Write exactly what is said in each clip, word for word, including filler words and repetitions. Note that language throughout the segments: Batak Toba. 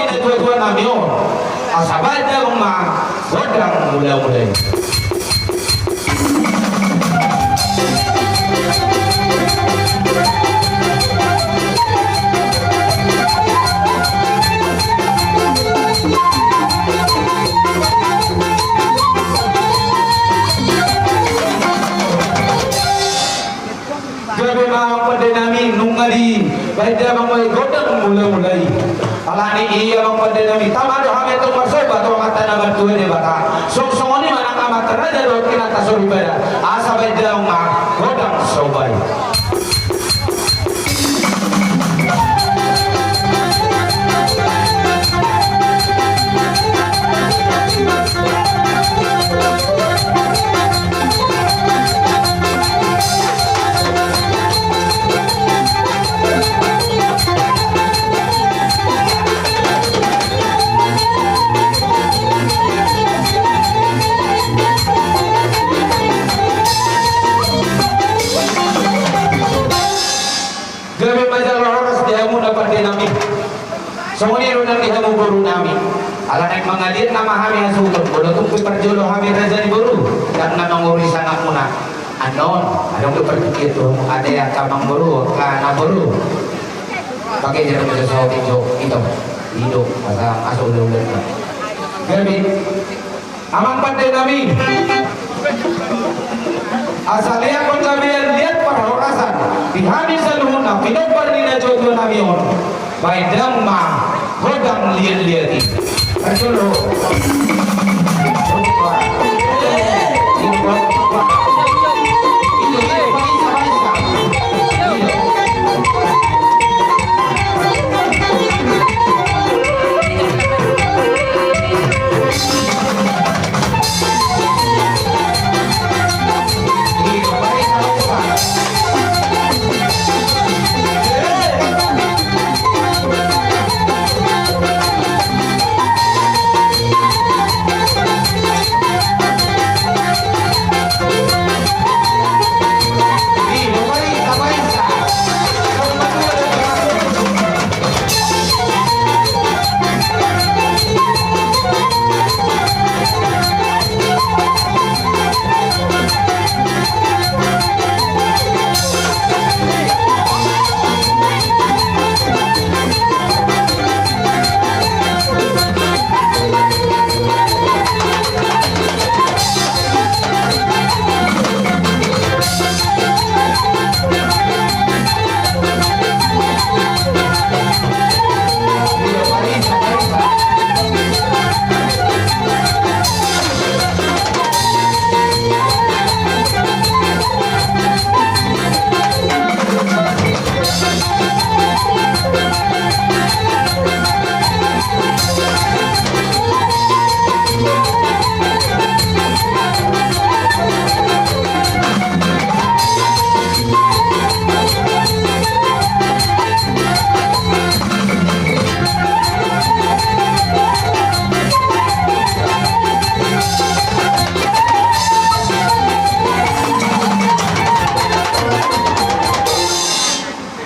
Tuatua nami on, asa baen damang ma gondang mula-mula i. Gabe ma amang pande nami, nunga dibaen damang ma gondang mula-mula i. Alani i amang pande nami, tama do hami antong marsoba tu Amanta na martua Debata. Songon i ma nang amanta raja dohot inanta soripada, asa baen damang ma gondang soba i. Gabe ma jala horas di hamuna pande nami. Songon i do nang di hamu boru nami. Ala naeng mangaliat nama hami hasuhuton, molo tung pe parjolo hami raja ni boru, ndang na mangorui sangapmuna. Annon, adong do partingkian tu hamu, ate angka amangboru, angka namboru. Pake jala molo saotik jo, ito. I do, asa, asa ula-ula. Gabe. Amang pande nami, asa lehonon gabean liat parhorasan di hami saluhutna pinompar ni natuatua nami on, baen damang ma gondang liat-liat i. Parjolo.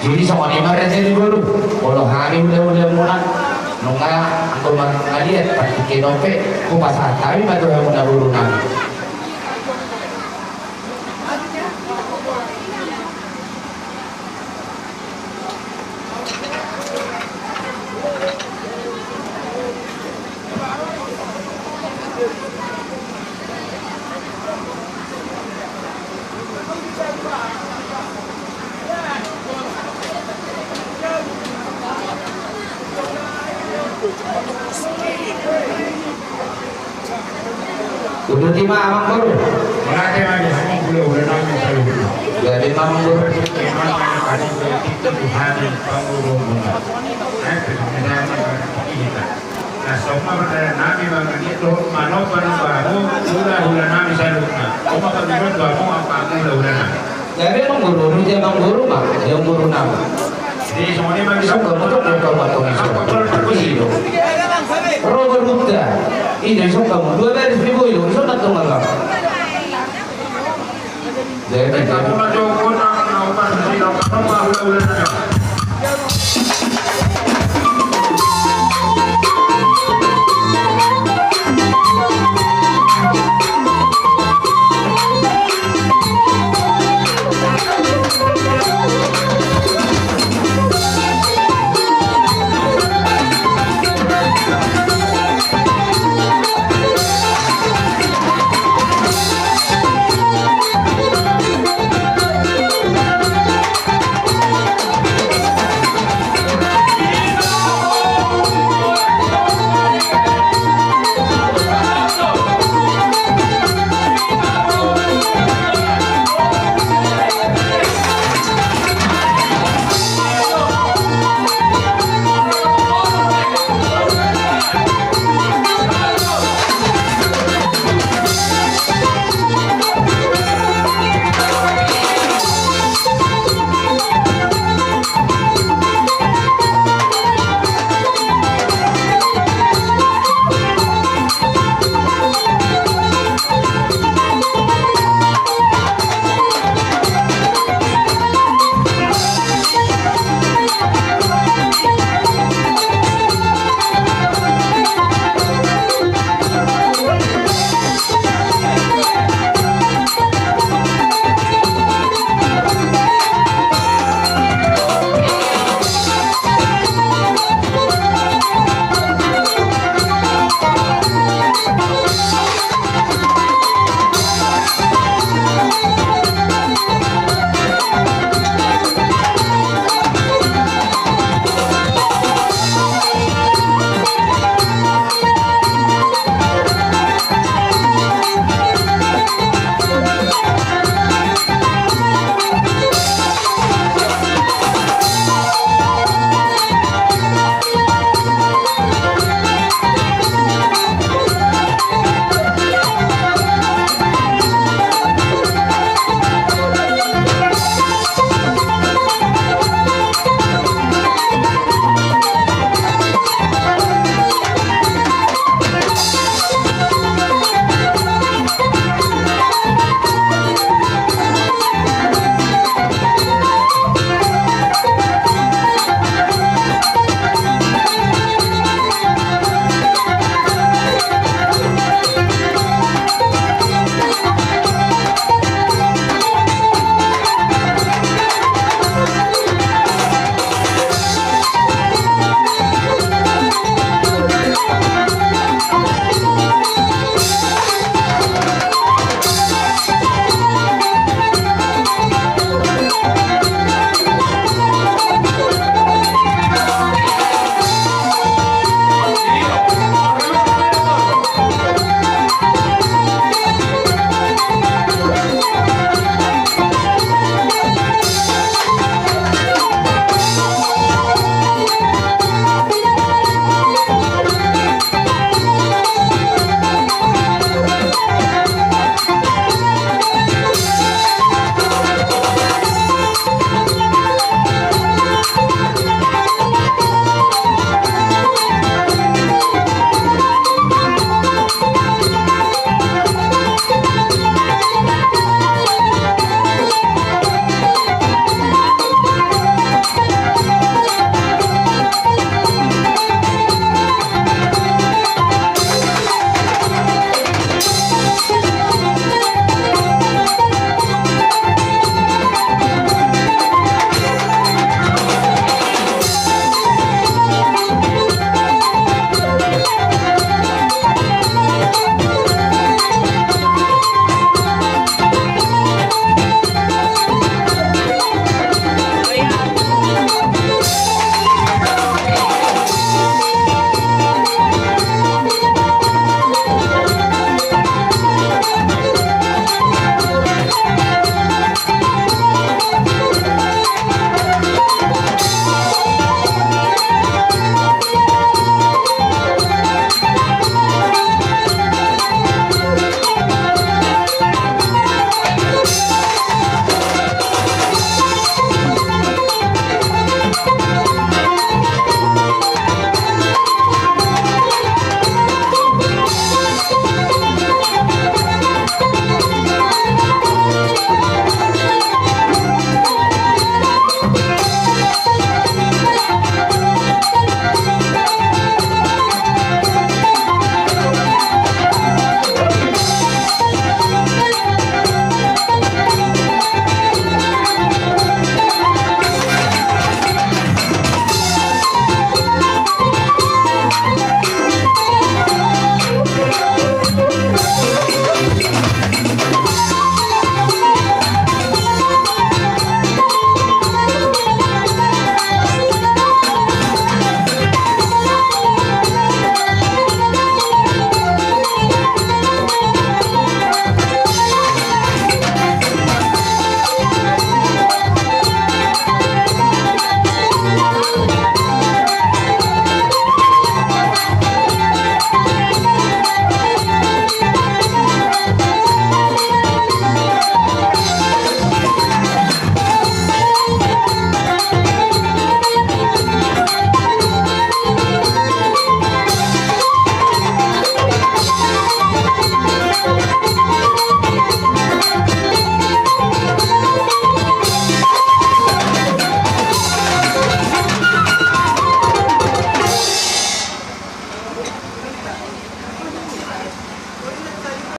Jadi songon i ma raja ni boru, molo hami ula-ulamuna, nunga anggo mangaliat partingkian on pe, hupasahat hami ma tu hamuna boru nami. Uduti ma amangboru. Mauliate ma di hamu hulahula nami saluhutna. Gabe ma amangboru. Ima na kami berpikir Tuhan yang pangurung. Na songon i ma pardalanan nami mangaliat dohot manomba-nomba hamu hulahula nami saluhutna. Songon i ma pardalanan hamu angka hulahula nami. Jadi amangboru, jadi amangboru ma, jadi amangboru nami. Jadi songon i ma di songka mutuk mutuk mutuk mutuk. Ro berunta. Ida songka mu dua baris ribu ilo, songka tonggal. Jadi kamu maju kota, kau pasti kau pernah hulahula nami.